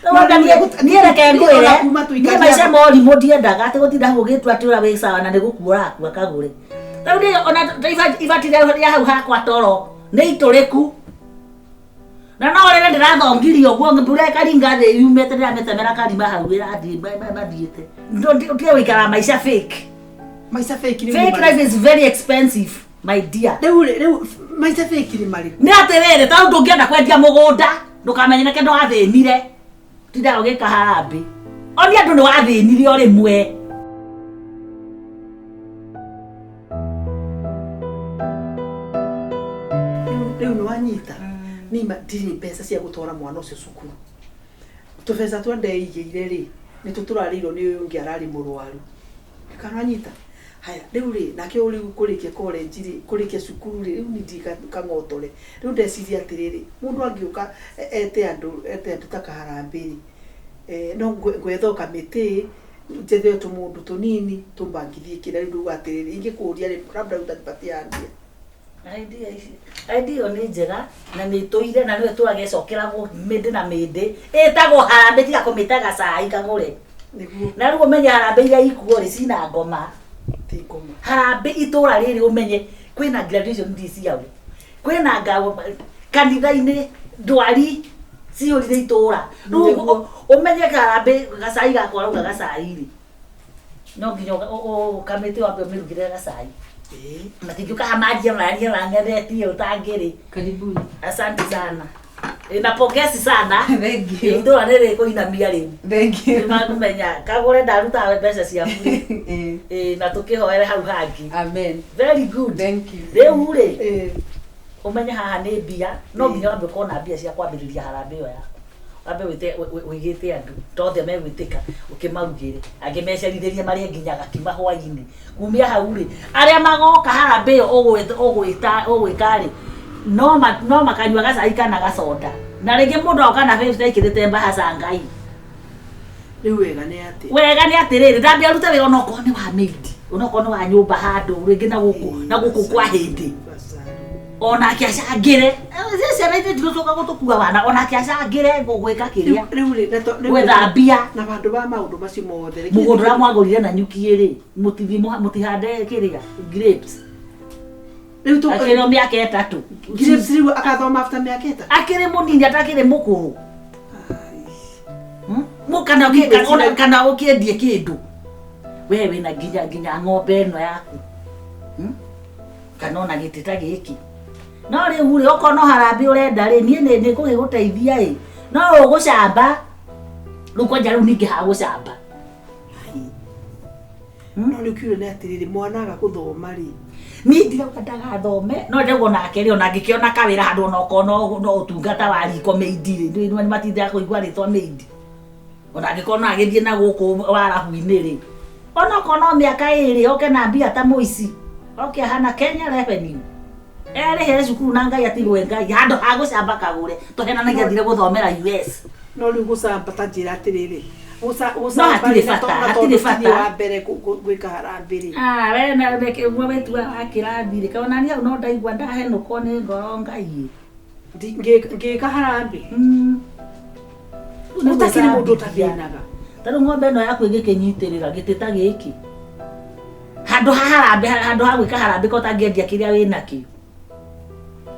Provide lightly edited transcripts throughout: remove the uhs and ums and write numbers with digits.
Niĩ reke Rĩu ona ngwĩre, kuma niĩ tũikaria- maica ma ũrimũ ndiendaga atĩ gũtinda hau ũgĩtua atĩ ũrĩa wĩ sawa na nĩ gũkua ũrakua kagũre. Rĩu niĩ ona ta ibati rĩa hau hakwa toro nĩ itũrĩku. Na no rĩrĩa ndĩrathongirie ũguo mbura ĩkaringa thĩ yumĩte ndĩramĩtemera karima hau ĩrathiĩ mathiĩte. Ndige gũikara maica fake. Maica fake rĩu nĩ Fake marĩkũ? life is very expensive, my dear. Rĩu rĩ, rĩu maica fake nĩ marĩkũ? Nĩ atĩrĩrĩ, ta rĩu ndũngĩenda kwendia mũgũnda, ndũkamenyereke ndwathĩnire. Tindaga ũgĩka harambĩ. Onia andũ nĩ wathĩnire o rĩmwe. Rĩu nĩ wanyita nima ndirĩ mbeca cia gũtwara mwana ũcio cukuru. Tũbeca twa ndeigĩire rĩ, nĩtũ tũrarĩirwo nĩ ũyũ ũngĩ ararĩ mũrwaru. Kana wanyita? Haya, rĩu rĩ, nake ũyũ rĩu kũrĩkia college rĩ, kũrĩkia cukuru rĩ, rĩu niĩ ndirĩ kang'otore. Rĩu ndeciria atĩrĩrĩ, mũndũ angĩũka ete andũ, ete andũ ta kaharambĩ rĩ, no ngwetha o kamĩtĩ, njethe o tũmũndũ tũnini tũmbangithie kĩrĩa. Rĩu ndauga atĩrĩrĩ, ingĩkũria rĩ, labda utanipatia idea. Idea ici, idea ĩyo nĩ njega na nĩ ĩtũire na nĩyo ĩtũraga ĩcokeragwo mĩndĩ na mĩndĩ. Ĩtagwo harambĩ tiga kũmĩta gacai kagũre. Nĩguo. Na rĩu ũmenye harambĩ iria ikuo rĩ cina ngoma. Ti ngoma. Harambĩ itũra rĩrĩ ũmenye kwĩna graduation ndii ciao. Kwĩna ngao kanitha-inĩ ndwari cihũrire itũra. Rĩu Nĩguo. ũmenye harambĩ gacai gakwa rauga gacai rĩ. No nginya kamĩtĩ wambe ũmĩrugĩre gacai. Ĩĩ. Matingĩũka haha manjie marie mang'ethetie ũtangĩrĩ. Karibuni. Asante sana. Eh, na pongezi sana. Thank you. Itũra rĩrĩ kũinamia rĩu. Thank you. Nĩmakũmenya kagũre ndaruta mbeca ciaku rĩ. Eh, Eh, na tũkĩhoere hau hangĩ. Amen. Very good. Thank you. Rĩu rĩ, Ĩĩ. ũmenye haha nĩ mbia, no nginya wambe ũkorwo na mbia cia kwambĩrĩria harambee ĩyo yaku. Wambe wĩte wĩgĩte andũ, to othe megwĩtĩka ũkĩmarugĩre. Angĩ mecerithĩrie marĩe nginya gakima hwainĩ. Kumia hau rĩ, arĩa magoka harambee ĩyo ũgwĩta ũgwĩka rĩ, no no makanyua gacai kana gacoda. Na rĩngĩ mũndũ agoka na fifty ekĩrĩte mbahaca Ngai. Rĩu wega nĩ atĩ. Wega nĩ atĩrĩrĩ, ndambe arute wĩra onokorwo nĩ wa maid, onokorwo nĩ wa nyũmba handũ rĩngĩ na gũkũ na gũkũ kwa hĩndĩ. Onake acangĩre. Eh, ciana ithuĩ ndigũcoka gũtũkua wana, onake acangĩre gwĩka kĩrĩa. Rĩu rĩ, na rĩu Gwetha mbia. Na handũ ba maũndũ macio mothe rĩ, Mũgũnda ũrĩa mwagũrire na nyuki rĩ, mũtithiĩ mũtihande kĩrĩa grapes. Rĩu tũ Akĩrĩ o mĩaka 3. Grapes rĩu akathoma after mĩaka 3. Akĩrĩ mũnini atakĩrĩ mũkũrũ. Kana kana ũkĩendie kĩndũ. We wĩna nginya ng'ombe ĩno yaku. Kana ona gĩtĩ ta gĩkĩ. No rĩu rĩ, okorwo no harambĩ ũrenda rĩ, niĩ nĩ ngũgĩgũteithia ĩ. No ũgũcamba. Rĩu kwanja rĩu ningĩ hagũcamba. No rĩu kiugo nĩ atĩrĩrĩ, mwana aga gũthoma rĩ. Niĩ ndirauga ndagathome, no ndĩrauga onake rĩ, ona angĩkĩona kawĩra handũ onokorwo no ũtungata wa riko maid rĩ, nĩ matindaga kũigua rĩtwa maid. Ona angĩkorwo no agĩthiĩ na gũkũ warabu-inĩ rĩ, onokorwo no mĩaka 2 oke na mbia ta mũici, oke ahana Kenya Revenue. Erĩhĩre cukuru na Ngai atigwe Ngai, handũ ha gũcamba kagũre, tũhenanagia athire gũthomera US. No rĩu gũcamba ta njĩra atĩrĩrĩ, No hatirĩ gũcamba bata, na hatirĩ tondũ ti niĩ bata. wa mbere gwĩka harambĩ rĩ. Ah, we na reke ũguo wetua wa kĩrathi rĩ, kaĩ ona niĩ hau no ndaigua ndahenũkwo nĩ ngoro Ngai. Ngĩka harambĩ. Gũtakĩrĩ mũndũ ũtathĩnaga. Ta rĩu ng'ombe ĩno yaku ĩngĩkĩnyitĩrĩra gĩtĩ ta gĩkĩ. Handũ ha harambĩ, handũ ha gwĩka harambĩ ko ũtangĩendia kĩrĩa wĩnakĩo.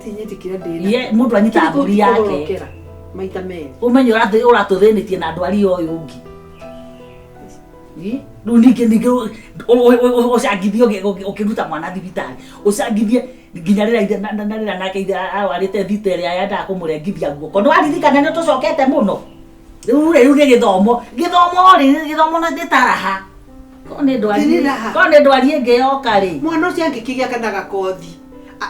Ti nyendie kĩrĩa ndĩnakĩo. Ye, mũndũ anyitaga Kĩrĩkũ mbũri yake. ũgũrokera maita merĩ. Ũmenye ũratũthĩnĩtie na ndwari ũyũ ũngĩ. Ĩ? Rĩu ningĩ ningĩ ũcangithie ũkĩruta mwana thibitarĩ. Ũcangithie nginya rĩrĩa ithe na rĩrĩa nake ithe arwarĩte thita ĩrĩa yendaga kũmũrengithia guoko. Nĩ waririkana nĩ tũcokete mũno. Rĩu rĩ, rĩu nĩ gĩthomo. Gĩthomo rĩ, gĩthomo nĩ taraha. Korwo nĩ ndwari, Nĩ raha. korwo nĩ ndwari ĩngĩ yoka rĩ. Mwana ũcio angĩkĩgĩa kana gakothi.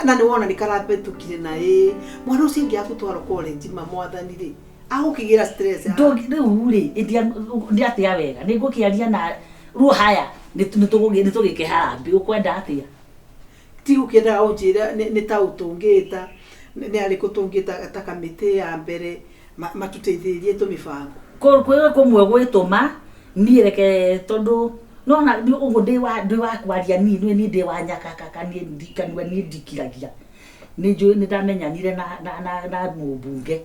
Na nĩ wona nĩ karabetũkire na ĩ. Mwana ũcio angĩ agũtwarwo college ma mwathani rĩ. Agũkĩgĩra stress haha. Ndũngĩ, rĩu rĩ, ĩndia, nĩ atĩa wega? Nĩ ngũkĩaria na rĩu haya, nĩ nĩ tũgĩke harambee, ũkwenda atĩa? Ti gũkĩendaga ũnjĩre nĩ ta ũtũngĩta, nĩ arĩkũ tũngĩta ta kamĩtĩ ya mbere matũteithĩrĩrie tũmĩbango. Kwĩ kũmwe gwĩtũma, niĩ reke tondũ nona ũguo ndĩ wa ndĩ wa kwaria niĩ niĩ niĩ ndĩ wa nyakakaka niĩ ndikanua niĩ ndikiragia. Nĩ njũĩ nĩ ndamenyanire na na na na mũmbunge.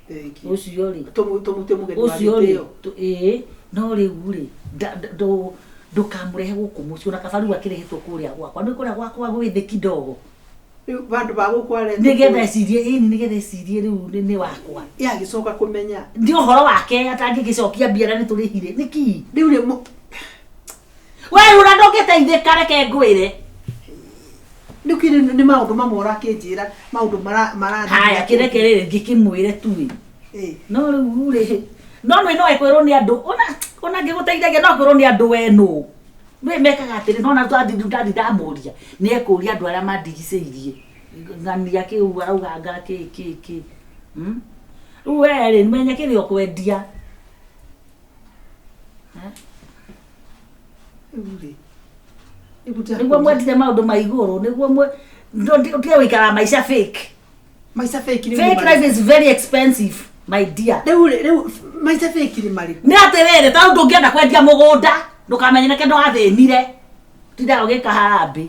Thengiũ. Ũcio rĩ, Tũmũtue mũgeni wa ũcio rĩ, gĩtĩo. Ĩĩ, no rĩu rĩ, ndũkamũrehe gũkũ mũciĩ, ona kaba rĩu akĩrehetwo kũrĩa gwakwa, nĩ kũrĩa gwakwa gwĩ thĩ kidogo. Rĩu vandũ va gũkũ aretwo Nĩgetha kũu. ecirie, ĩni, nĩgetha ecirie rĩu nĩ wakwa. Yagĩcoka kũmenya. Nĩ ũhoro wake atangĩgĩcokia mbia na nĩtũrĩhire nĩkĩ? Rĩu rĩ We rĩu ona ndũngĩteithĩka, reke ngwĩre. Rĩu kĩrĩ nĩ maũndũ mamwe ũrakĩnjĩra, maũndũ marathiĩ Haya, na kĩreke rĩrĩ ngĩkĩmwĩre tu ĩ. No rĩu rĩ, no nĩ no ekwĩrwo nĩ andũ, ona ngĩgũteithagia no kwĩrwo nĩ andũ we nũ. Nĩ mekaga atĩrĩ, no na twathi ndathi ndamũria, nĩ ekũria andũ arĩa mandigicĩirie. Ng'ania kĩu arauga anga kĩ kĩ kĩ. Rĩu we rĩ, menya kĩrĩa ũkwendia. Rĩu rĩ, nĩguo ndĩrakũria. Nĩguo mwendire maũndũ ma igũrũ, nĩguo ũtige gũikara maica fake. Maica fake rĩu Fake nĩ life is very expensive, my dear. Rĩu rĩ, rĩu maica fake nĩ marĩkũ? Nĩ atĩrĩrĩ, ta rĩu ndũngĩenda kwendia mũgũnda, ndũkamenye nĩkĩ ndwathĩnire. Tindaga ũgĩka harambĩ.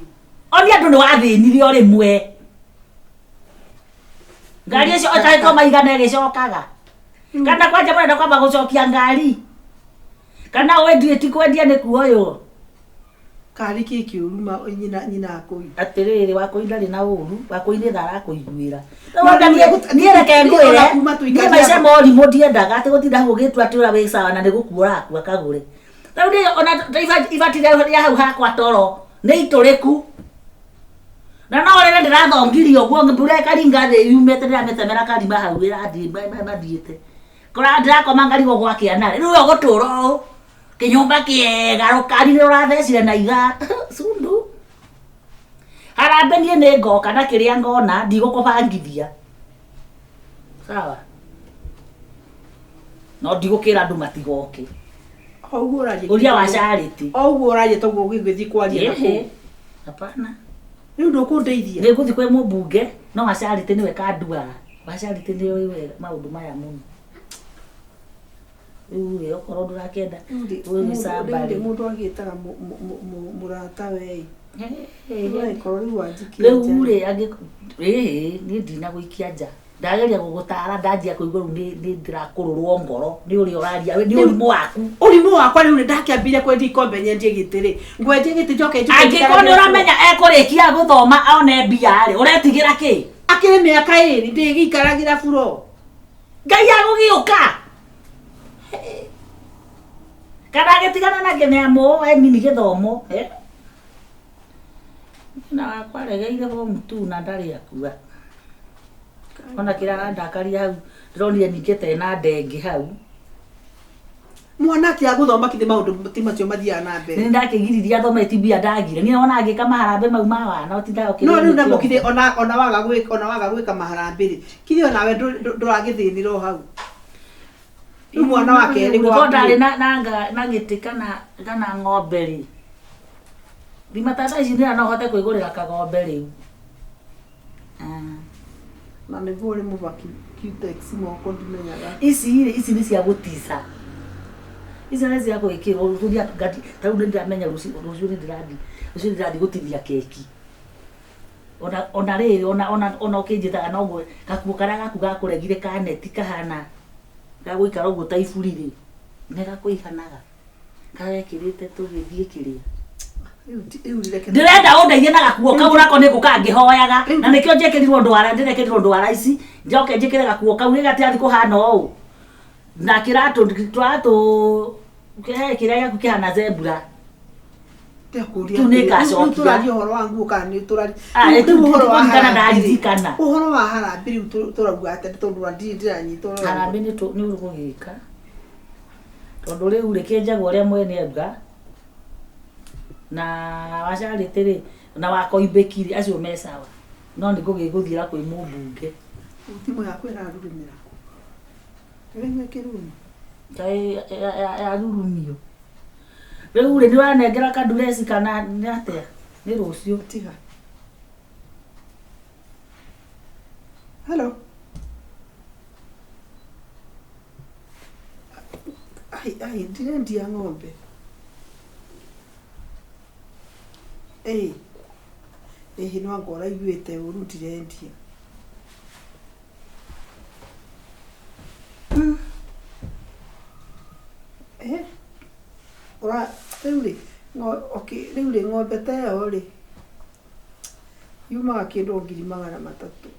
Onia andũ nĩ wathĩnire o rĩmwe. Ngari ĩcio ĩtarĩtwo maigana ĩgĩcokaga. Kana kwanja mũrenda kwamba gũcokia ngari. Kana wendie ti kwendia nĩ kuoywo. Kari kĩ kĩũru nyina akũi. Atĩrĩrĩ, wakũi ndarĩ na ũru, wakũi nĩ tha arakũiguĩra. No, Rĩu ona rĩu niĩ reke niĩ ona ngwĩre, kuma niĩ tũikarie maica hau. ma ũrimũ ndiendaga, atĩ gũtinda hau ũgĩtua atĩ ũrĩa wĩ sawa na nĩ gũkua ũrakua kagũre. Rĩu niĩ ona ta ibati rĩa hau hakwa toro nĩ itũrĩku. Na no rĩrĩa ndĩrathongirie ũguo, mbura ĩkaringa thĩ yumĩte, ndĩramĩtemera karima hau ĩrathiĩ mathiĩte. Kũra ndĩrakoma ngarigwo gwakĩa narĩ. Rĩu we ũgũtũra ũũ, kĩnyũmba kĩega, rũkari rũrathecire na ithaa. Cundu. Harambee niĩ nĩ ngoka na kĩrĩa ngona, ndigũkũbangithia. Sawa? No ndigũkĩra andũ matigoke. O ũguo ũraria Ũria wa Charity. O ũguo ũraria toguo ũgĩgĩthiĩ kwaria na Ĩhĩ. kũu. Hapana. Rĩu ndũkũndeithia? Nĩ ngũthiĩ kwĩ mũmbunge, no wa Charity nĩwe kanduaga. Wa Charity nĩoĩ wega maũndũ maya mũno. Rĩu rĩ, okorwo ndũrakĩenda gwĩcamba rĩ. Mũndũ agĩtaga mũrata we. Ũgagĩkorwo rĩu wanjikia Rĩu nja. rĩ, ĩhĩ, niĩ ndinagũikia nja. Ndageria gũgũtara, ndanjia kũigua rĩu nĩ ndĩrakũrũrwo ngoro nĩ ũrĩa ũraria, nĩ ũrimũ waku. Ũrimũ wakwa rĩu nĩ ndakĩambire kwendia ikombe nyendie gĩtĩ rĩ. Ngwendie gĩtĩ njoke njuke Angĩkorwo nĩ ũramenya ekũrĩkia gũthoma one mbia rĩ, ũretigĩra kĩ? Akĩrĩ mĩaka ĩrĩ ndĩgĩikaragĩra buro. Ngai agũgĩũka. Kana agĩtigana nake nĩ amũĩ nini gĩthomo. Na wakwa aregeire form 2 na ndarĩ akua. Ona kĩrĩa arandakaria hau, ndĩronire ningĩ ta ena ndenge hau. Mwana akĩaga gũthoma kithĩ maũndũ ti macio mathiaga na mbere. Nĩ ndakĩgiririe athome ti mbia ndagire. Niĩ ona angĩka maharambĩ mau ma wana, ũtindaga ũkĩrĩa No rĩu mĩtĩ namo yothe. kithĩ ona waga gwĩka maharambĩ rĩ, kithĩ onawe ndũragĩthĩnĩra o hau. Rĩu mwana wa kerĩ Korwo gwaku ndarĩ rĩ. na gĩtĩ kana ng'ombe rĩ. Thima ta thaa ici nĩ no hote kwĩgũrĩra kagombe rĩu. Na nĩguo ũrĩ mũbaki Cutex moko ndimenyaga. Ici rĩ, ici nĩ cia gũtica. Ici nĩ cia gwĩkĩrwo, rũciũ ngati, ta rĩu nĩ ndĩramenya rũciũ, rũciũ nĩ ndĩrathiĩ, rũciũ nĩ ndĩrathiĩ gũtinia keki. Ona rĩrĩ, ona ũkĩnjĩtaga no ngwe, gakuo karĩa gaku gakũregire ka neti kahana, gagũikara ũguo ta iburi rĩ, nĩ gakũiganaga. Kawekĩrĩte tũgĩthiĩ kĩrĩa. Ndĩrenda ũndeithie na gakuo kau nako nĩ ngũka ngĩhoyaga. Na nĩkĩo njĩkĩrirwo ndwara, ndĩrekĩrirwo ndwara ici, njoke njĩkĩre gakuo kau gĩgatirathiĩ kũhana ũũ. Na kĩratũ, tũratũ, kĩrĩa gĩaku kĩhana zebra. Ndĩrakũria Rĩu nĩ atĩrĩ, rĩu ngacokia. tũraria ũhoro wa nguo kana nĩ tũraria? Ah, Rĩu rĩu ũhoro wa ndirikana harambee rĩ, ndaririkana. ũhoro wa harambee rĩu tũrauga atĩa tondũ ona ndirĩ ndĩranyita ũhoro wa Harambee nĩ ũru gũgĩka. Tondũ rĩu rĩ, kĩnjagwo ũrĩa mwene auga, na wa Charity rĩ, na wa Koimbĩki rĩ, acio me sawa. No nĩ ngũgĩgũthiĩra kwĩ mũmbunge. Thimũ yakwa ĩrarurumĩra. Ndĩraigua ĩkĩruruma. Kaĩ yarurumio. Rĩu rĩ, nĩ ũranengera kandureci kana nĩ atĩa? Nĩ rũciũ. Tiga. Hello. Ai, ai, ndirendia ng'ombe. Ĩĩ. Ĩhĩ no anga ũraiguĩte ũru ndirendia. Ura rĩu rĩ okay, rĩu rĩ ng'ombe ta ĩyo rĩ yumaga kĩndũ 300,000.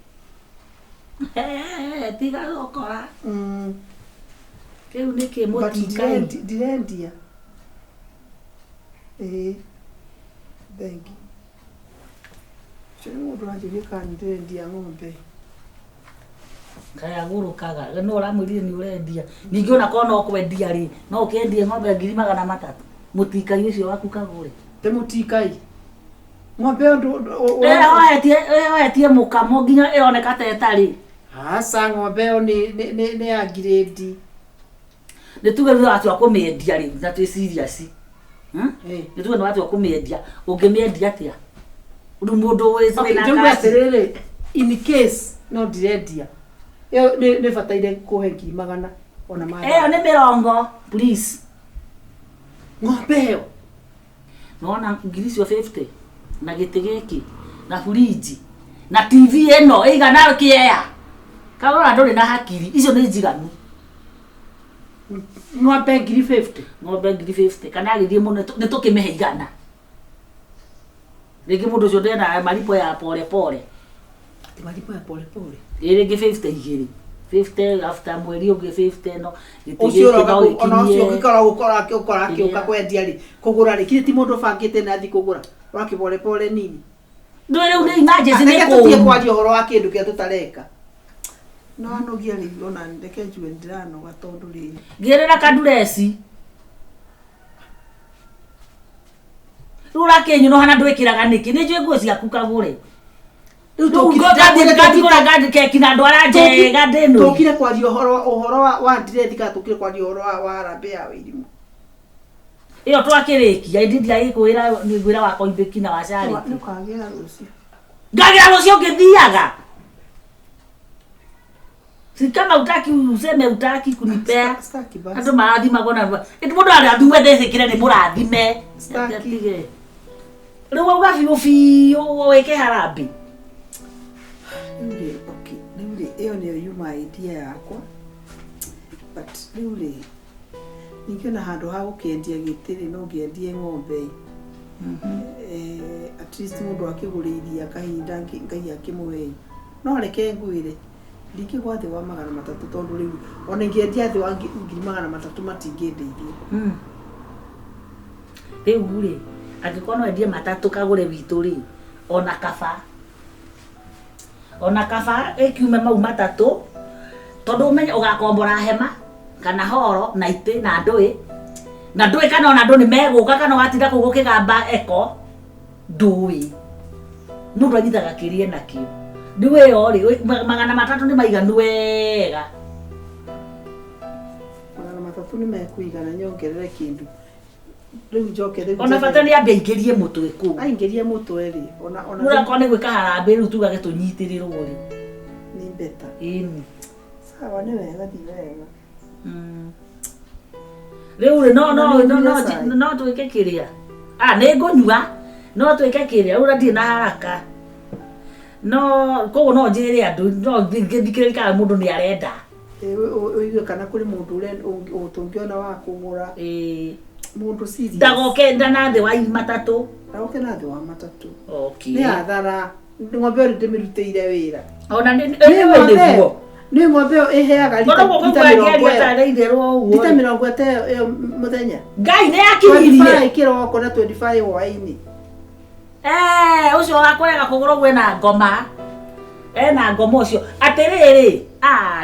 Tiga gũkora. Kĩu nĩ kĩ But mũtikai. Ndirendia. Ĩĩ. Thengi. Ũcio nĩ mũndũ ũranjũria kana nĩ ndĩrendia ng'ombe. Kaĩ agũrũkaga nĩ ũramwĩrire nĩ ũrendia ningĩ ona korwo no kwendia rĩ no ũkĩendie ng'ombe 300,000 mũtikai ũcio waku kagũre. Te mũtikai. Ng'ombe ĩyo Ĩhoetie mũkamo nginya ĩroneka ta ĩtarĩ. Aca ng'ombe ĩyo nĩ ya ngirĩndi. Nĩ tuge rĩu watua kũmĩendia rĩu na twĩ serious. Nĩ tuge nĩ watua kũmĩendia ũngĩmĩendia atĩa? Rĩu mũndũ wĩna Njuge cash. atĩrĩrĩ, in case no ndirendia. Ĩyo nĩ bataire kũhe 100,000 ona ma. Ĩyo nĩ mĩrongo please. Ng'ombe ĩyo. Nĩwona ngiri icio 50 na gĩtĩ gĩkĩ na fridge na TV ĩno ĩigana kĩea. Karora ndũrĩ na hakiri icio nĩ njiganu. Ng'ombe 50,000. Ng'ombe 50,000 kana agĩthiĩ mũno nĩ tũkĩmĩhe 100. Rĩngĩ mũndũ ũcio ndena malipo ya pole pole. Ati malipo ya pole pole. Ĩ rĩngĩ 50 igĩrĩ. 50 after mweri ũngĩ 50 no gĩtĩ Ũcio gĩkĩ ũroka no ona ũcio gĩkinyie. ũngĩkorwo gũkora akĩũkora akĩũka Kĩrĩa. kwendia rĩ kũgũra rĩ kiri ti mũndũ ũbangĩte na athiĩ kũgũra wake pole pole nini. Ndũĩ rĩu nĩ emergency nĩ Reke tũtige kũũru. kwaria ũhoro wa kĩndũ kĩrĩa tũtareka. No anogia rĩu ona reke njuge nĩndĩranoga tondũ rĩrĩ. Ngĩrĩra kandureci. Rĩu ũrakĩnyunoha na ndwĩkĩraga nĩkĩ? Nĩ njũĩ nguo ciaku kagũre. Rĩu Rĩu ngathiĩ keki na ndwara njega ndĩnũi. Tũkire kwaria ũhoro wa ndirethi kana tũkire kwaria ũhoro wa harambee ya Wairimũ. Ĩyo twakĩrĩkia ĩndĩ ndiagĩkwĩra ngwĩra wa Koimbĩki na wa Charity. Nĩũkagĩra rũciũ. Ngagĩra rũciũ ngĩthiaga. Si kama utaki useme utaki kunipea. Staki basi. Andũ marathimagwo na ĩndĩ mũndũ arathimwe ndĩcĩkĩre nĩ mũrathime. Staki. Atige. Rĩu wauga biũ biũ wĩke harambee. Rĩu rĩ, okay, rĩu rĩ, ĩyo nĩyo yuma idea yakwa. But rĩu rĩ, ningĩ ona handũ ha gũkĩendia gĩtĩ rĩ, no ngĩendie ng'ombe ĩ. At least mũndũ akĩgũre iria kahinda Ngai akĩmũhe ĩ. No reke ngwĩre, ndingĩgwa thĩ wa 300 tondũ rĩu ona ingĩendia thĩ wa 300,000 matingĩndeithia. Rĩu rĩ, angĩkorwo no endie 300 kagũre witũ rĩ, ona kaba. Ona kaba ĩkiume mau 300 tondũ ũmenye ũgakombora hema kana horo na itĩ na ndũĩ. Na ndũĩ kana ona andũ nĩ megũka kana watinda kũu ũkĩgamba eko ndũĩ. Mũndũ anyitaga kĩrĩa enakĩo. Rĩu ĩyo rĩ, 300 nĩ maiganu wega. 300 nĩ mekũigana nyongerere kĩndũ. Rĩu njoke rĩu Ona bata nĩ ambe aingĩrie mũtwe kũu. Aingĩrie mũtwe rĩ, ona Rĩu akorwo nĩ gwĩka harambee rĩu tugage tũnyitĩrĩrwo rĩ. Nĩ better. Ĩni. Sawa, nĩ wega, thi wega. Rĩu rĩ, no, no, Na nĩ no, no, ũnyuire cai? no twĩke kĩrĩa. Ah, nĩ ngũnyua. No twĩke kĩrĩa, rĩu ndirĩ na haraka. No, koguo no njĩre andũ, no ngĩthikĩrĩrie kana mũndũ nĩ arenda. Ĩ, ũigue kana kũrĩ mũndũ tũngĩona wa kũgũra. Ĩ. Mũndũ serious. Ndagoke na thĩ wa 300. Ndagoke na thĩ wa 300. Okay. Nĩ hathara. Ng'ombe ĩyo ndĩmĩrutĩire wĩra. Ona nĩ Nĩ nĩ ng'ombe nĩguo. ĩyo. Nĩ ng'ombe ĩyo ĩheaga Tondũ gũkũ lita kwangia mĩrongo ĩyo. tarĩ itherũ ũguo. Lita mĩrongo ĩtano ĩyo mũthenya. Ngai nĩ akiririe. 25 kĩroko na 25 hwaĩ-inĩ. Ũcio wa kũrega kũgũrũ gwĩna ngoma. Ena ngoma ũcio. Atĩrĩrĩ,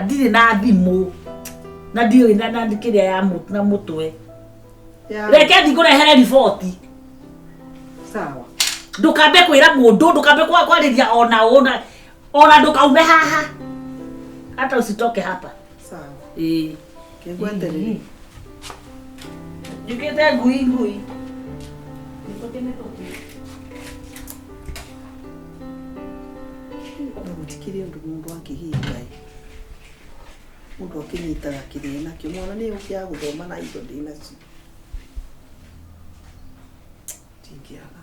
ndirĩ na thimũ. Na ndiũĩ na kĩrĩa ya na mũtwe. Ya. Reke thiĩ ngũrehere riboti. Sawa. Ndũkambe kwĩra mũndũ, ndũkambe kwarĩria ona ũ, ona ndũkaume haha. Hata usitoke hapa. Sawa. Ĩĩ. Kĩngweterere. Njũkĩte ngui ngui. Mĩtũkĩ mĩtũkĩ. No gũtikĩrĩ ũndũ mũndũ angĩhinga ĩ. Mũndũ akĩnyitaga kĩrĩa enakĩo. Mwana nĩ egũkĩaga gũthoma na indo ndĩ nacio. Ndingĩaga.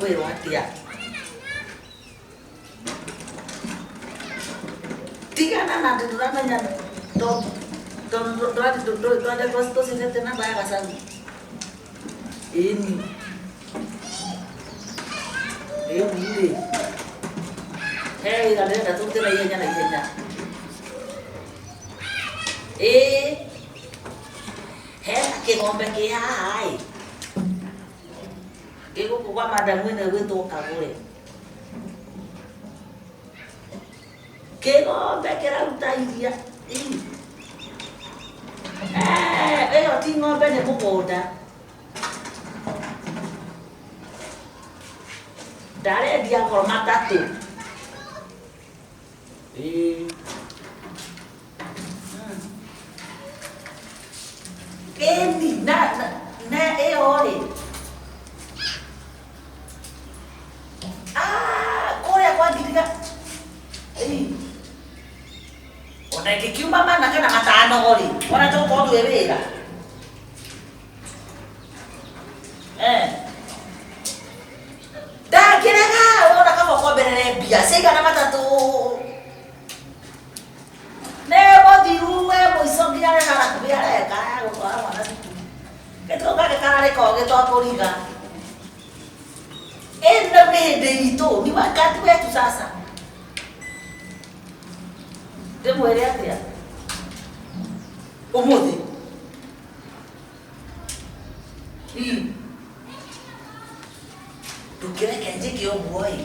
Ngwĩrwo atĩa? Tigana na ndĩ ndũramenya tũcindete namba ya gacau. Ĩni. Rĩu rĩ, he wĩra ndĩrenda tũrute na ihenya na ihenya. Ĩĩ, hena kĩng'ombe kĩ haha ĩ, gĩ gũkũ kwa madamu ĩno ĩgwĩtwo Kagũre. Kĩng'ombe kĩraruta iria. Ĩ. Eh, ĩyo ti ng'ombe nĩ mũgũnda. Ndarendia goro matatũ. Ĩĩ. Ĩni, na ĩyo rĩ. Ah, kũrĩa kwa Ngiriga. Ĩĩ. Ona ĩngĩkiuma mana kana matano rĩ, ona tũgũkorwo twĩ wĩra. Eh. Ndangĩrega wona kaba kwambĩrĩre mbia ciigana matatũ. Nĩ mũthiru we mũico nginya arĩa hakuhĩ areka ya gũtwara mwana cukuru. Gĩtũ gake kararĩ kogĩ to kũriga. Ĩno nĩ hĩndĩ itũ, ni wakati wetu sasa. Ndĩmwĩre atĩa? Ũmũthĩ. Ndũkĩreke njĩke ũguo ĩ.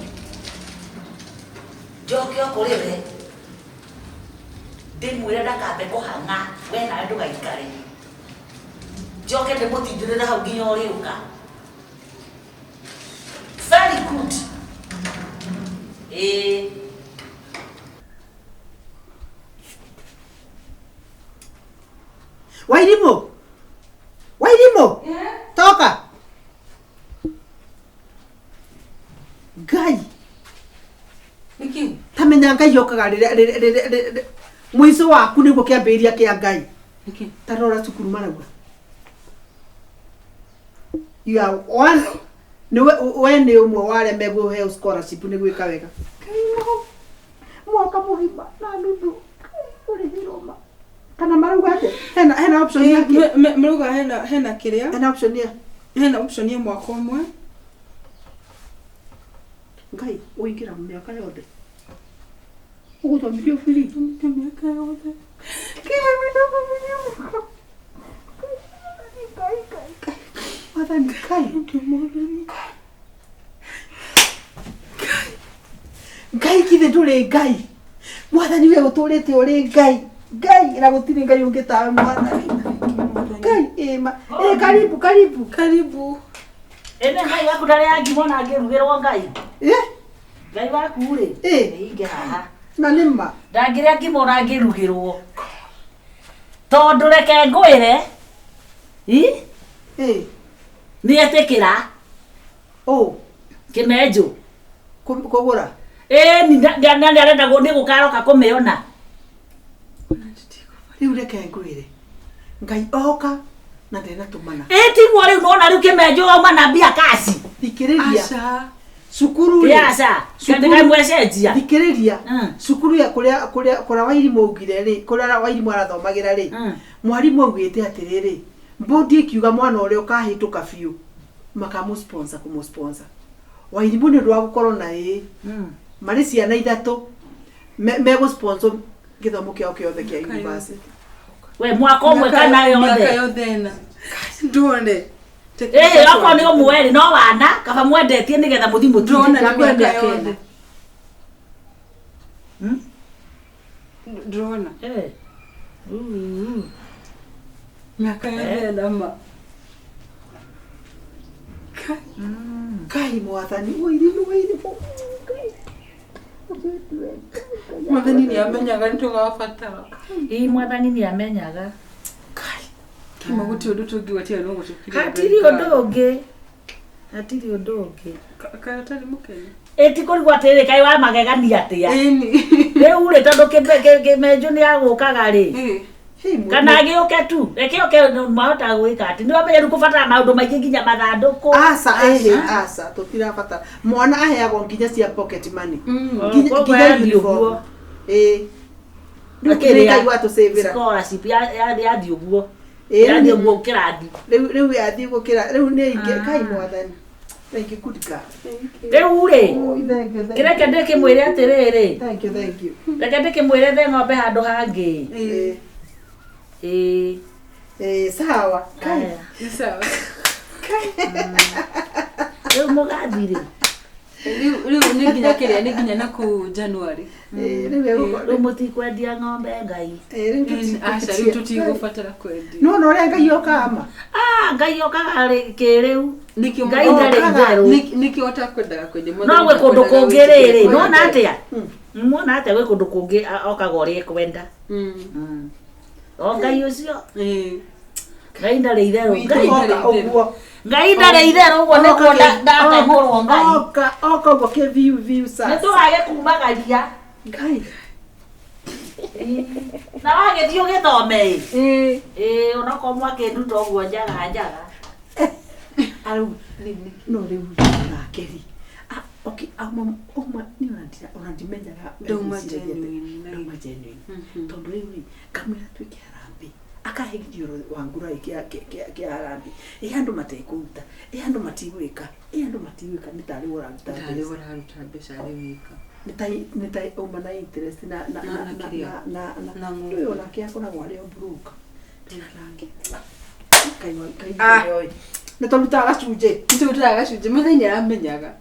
Njoke o kũrĩ we. Ndĩmwĩre ndakambe kũhang'a, we nawe ndũgaikare. Njoke ndĩmũtindĩrĩre hau nginya ũrĩũka. Very good. Ĩĩ. Wairimu! Wairimu! Toka! Ngai! Nĩkĩ? Ta menya Ngai okaga rĩrĩa rĩrĩa rĩrĩa rĩrĩa mũico waku nĩguo kĩambĩrĩria kĩa Ngai. Nĩkĩ? Ta rora cukuru marauga. You are one nĩwe we nĩ ũmwe wa arĩa megũheo scholarship nĩ gwĩka wega. Mwaka mũgima na nuthu ũrĩhĩrwo ma. Kana marauga atĩa? Hena hena option ya kĩ? Marauga hena hena kĩrĩa Hena option ya hena option ya mwaka ũmwe. Ngai ũingĩra mĩaka yothe. Ũgũthomithio free. Thomithio mĩaka yothe. Mwathani Ngai. Mwathani. Ngai githĩ ndũrĩ Ngai. Mwathani we ũtũrĩte ũrĩ Ngai. Ngai na gũtirĩ Ngai ũngĩ tawe Mwathani. Ngai ĩma. Ĩ karibu karibu. Karibu. Ĩne Ngai waku ndarĩ angimwo na angĩrugĩrwo Ngai. Eh Ngai waku rĩ. Ĩ. Nĩinge haha. Na nĩ ma. Ndangĩrĩa ngima ona angĩrugĩrwo. Tondũ reke ngwĩre. Ĩ? Ĩ. Nĩ etĩkĩra Ũ. kĩmenjũ. Kũgũra. Ĩ ni na nĩ arenda nĩ gũkaroka kũmĩona. Rĩu reke ngwĩre. Ngai oka na ndenatũmana. Ĩ tiguo rĩu nona rĩu kĩmenjũ wauma na mbia kaci. Thikĩrĩria. Aca. Cukuru rĩ. Aca. Cukuru- Ndĩkamwecenjia. Thikĩrĩria. Mm. Cukuru ya kũrĩa kũrĩa kũrĩa Wairimũ augire rĩ, kũrĩa Wairimũ arathomagĩra rĩ, mwarimũ augĩte atĩrĩrĩ, mbũndi ĩkiuga mwana ũrĩa ũkahĩtũka biũ makamũ sponsor kũmũ sponsor. Wairimũ nĩ ũndũ wa gũkorwo na ĩ marĩ ciana ithatũ megũ sponsor gĩthomo kĩao kĩothe kĩa university. We mwaka ũmwe kana Mĩaka yothe. yothe ĩna. Nduone. Ĩ okorwo nĩ ũmwe rĩ no wana kaba mwendetie nĩgetha mũthi mũtinde. Ndũrona nĩ Ndakũhe mĩaka mĩaka yothe. ĩna. Ndũrona. Eh. Mĩaka yothe ĩna ma. Ngai mwathani Wairimũ Wairimũ. Ngai. Mwathani nĩ amenyaga nĩ tũgabatara. Ĩ mwathani nĩ amenyaga. Kima gũtirĩ ũndũ tũngiuga tiga no gũcokeria Hatirĩ ũndũ ũngĩ. Hatirĩ ũndũ ũngĩ. Kaĩ ũtarĩ mũkenu? Ĩ ti kũrigwo atĩrĩrĩ kaĩ wa magegania atĩa. Ĩni. Rĩu rĩ tondũ kĩmenjũ nĩ agũkaga rĩ. Ĩ. Hey, mũndũ- Kana agĩũke tu, reke oke mahota gwĩka atĩ nĩ wamenye rĩu kũbatara maũndũ maingĩ nginya mathandũkũ. Aca, ĩhĩ, aca, tũtirabatara. Mwana aheagwo nginya cia pocket money. Nginya Koguo nginya yathiĩ uniform. ũguo. Ĩĩ. Rĩu Akĩrĩa nĩ Ngai watũcĩvĩra. Scholarship yathiĩ ũguo. Ĩĩ, rĩu Yathiĩ nĩ- ũguo kĩrathi. rĩu yathiĩ gũkĩra rĩu nĩ ingĩ kai mwathani. Thank you, good God. Thank you. Rĩu rĩ, Oh, thank you, thank you. kĩreke ndĩkĩmwĩre atĩrĩrĩ, Thank you, thank you. reke ndĩkĩmwĩre the ng'ombe handũ hangĩ. Ĩĩ. Ĩĩ. Ĩĩ, sawa. Kai. Aya. Nĩ sawa. Rĩu mũgathi rĩ, Rĩu nĩ nginya kĩrĩa nĩ nginya na kũu January. Ĩĩ, rĩu egũkorwo- rĩu mũtikwendia ng'ombe Ngai. Ĩĩ, rĩu Aca rĩu tũtigũbatara kwendia. No, no ũrĩa Ngai okaga ma. Ah, Ngai okaga rĩ kĩrĩu. Nĩkĩo Ngai mũndũ- ndarĩ itherũ. Nĩkĩo ũtakwendaga kwendia. No gwĩ kũndũ kũngĩ rĩrĩ, nona atĩa? Mm. Mona atĩa gwĩ kũndũ kũngĩ okaga ũrĩa ekwenda. O Ngai ũcio, Ĩĩ. Ngai ndarĩ itherũ. Witũ Ngai oka ũguo. Ngai ndarĩ itherũ ũguo nĩguo ndategũrwo Ngai. Oka, oka ũguo kĩ viu viu Nĩ sasa. tũgagĩkumagaria. Ngai. Na wagĩthiĩ ũgĩthome ĩ. Ĩĩ. Ĩĩ onokorwo mwakĩnduta ũguo njaga njaga. Arau no rĩu nake rĩ. Ah, okay, auma auma ni ona ndira ona ndimenyaga Ndauma ngwĩciragia atĩ- genuine, na- Ndauma genuine. Mhm. Tondũ rĩu rĩ ngamwĩra tuĩke harambee. Akahe gĩthiũrũ wangura kĩa kĩa kĩa harambee. Ĩ andũ matekũruta, ĩ andũ matigwĩka, ĩ andũ matigwĩka nĩ tarĩ ũraruta Ndarĩ mbeca. ũraruta mbeca arĩ wika. Nĩ ta nĩ ta uma na interest na na Na- na na na kĩrĩa? na na Na ng'ombe. ũyũ onake akoragwo arĩ o broke. Nake. Ngai wa Ngai Ah. nĩoĩ. Nĩ tũrutaga gacunjĩ. Nĩtũrutaga gacunjĩ mũthenya aramenyaga.